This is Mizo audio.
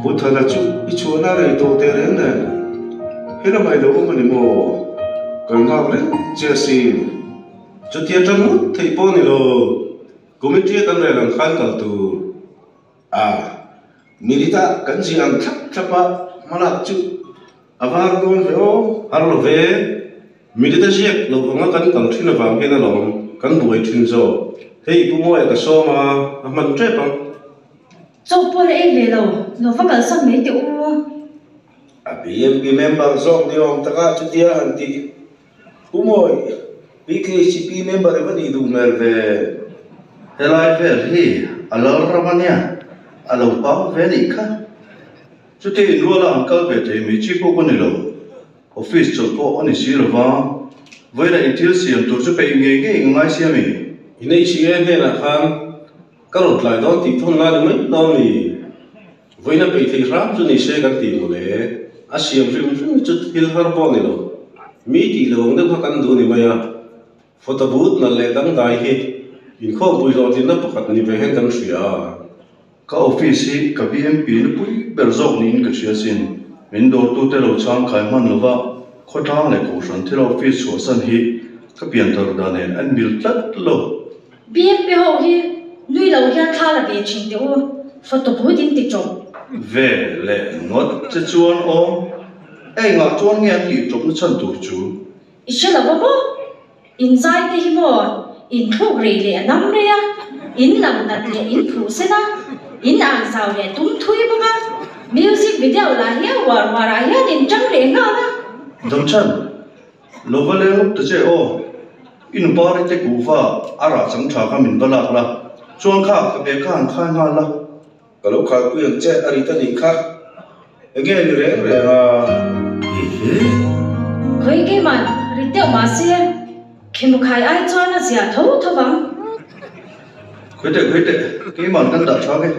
Pu Thana chu i chhuahna rei tawh teh reng nen, helamah i lo awm a ni maw? Kan nghak reng che asin. Chutia ṭan ngawt theih pawh a ni lo, committee a kan rel ang khan kal tur. A, minute ah kan ziah ang thlap thlap a, hmalak chu a va har dawn ve aw. Har lo ve, minute a ziak loh anga kan kal thin avang hian alawm kan buai thin zawk. Hei Pu Mawia ka sawm a, a hman tep ang. Chaw pawh la ei ve lo, lo va kalsan mai teh u. A BMP member zawk ni awm taka chutia han tih. Pu Mawi, PKCP member i va nih duh hmel ve. Helai vel hi a lal ram a nia, a lo pang ve nih kha. Chuti inruala an kal ve thei mai chi pawh ka ni lo. Office chawlh pawh a ni si lo va, vawiina in thil siam tur chu peih ngei ngei ka ngai sia mi. I nei si e hnenah khan ka rawn tlai dawn tih thawn la ni mai lo ni. Vawiina peih theih hram chu ni se kan ti mawle, a siam hrim hrim hi chu thil har pawh a ni lo. Mi tih lo ang deuh kha kan duh a ni mai a, photo booth nalh leh dangdai hi inkhawmpui hlawhtlinna pakhat ni ve hian kan hria a. Ka office hi ka BMP nupui ber zawk niin ka hria sin. Min dawrtute lo changkai hman lova khawtlang leh kohhran thila office chhuahsan hi ka pianthar dan nen a mil tlat lo. BMP ho hi nui lo hian thla la ve thin teh u, photo booth in ti tawp. Ve leh ngawt che chuan aw, engah chuan nge an tih tawpna chhan tur chu? I hre lo va maw? In zai te hi maw in thluk rei leh a nam rei a, in lam nat leh in phuh sen a, in ang zau leh tum thui bawk a, music video lah hi a uar uar ah hian in tang leh nghal a. Damchhan, Lo va leng lawk ta che aw, i nupa rite kuhva a rah chang tha kha min va lak la, chuan kha ka bag kha han khai nghal la. Ka lo khalpui ang che a rit a nih kha, enge ni reng reng a? Ehe. Khawi keimah rit deuh mah se, khimukhai ai chuan a zia tho tho vang. Khawi teh khawi teh, keimah kan dah tha ke.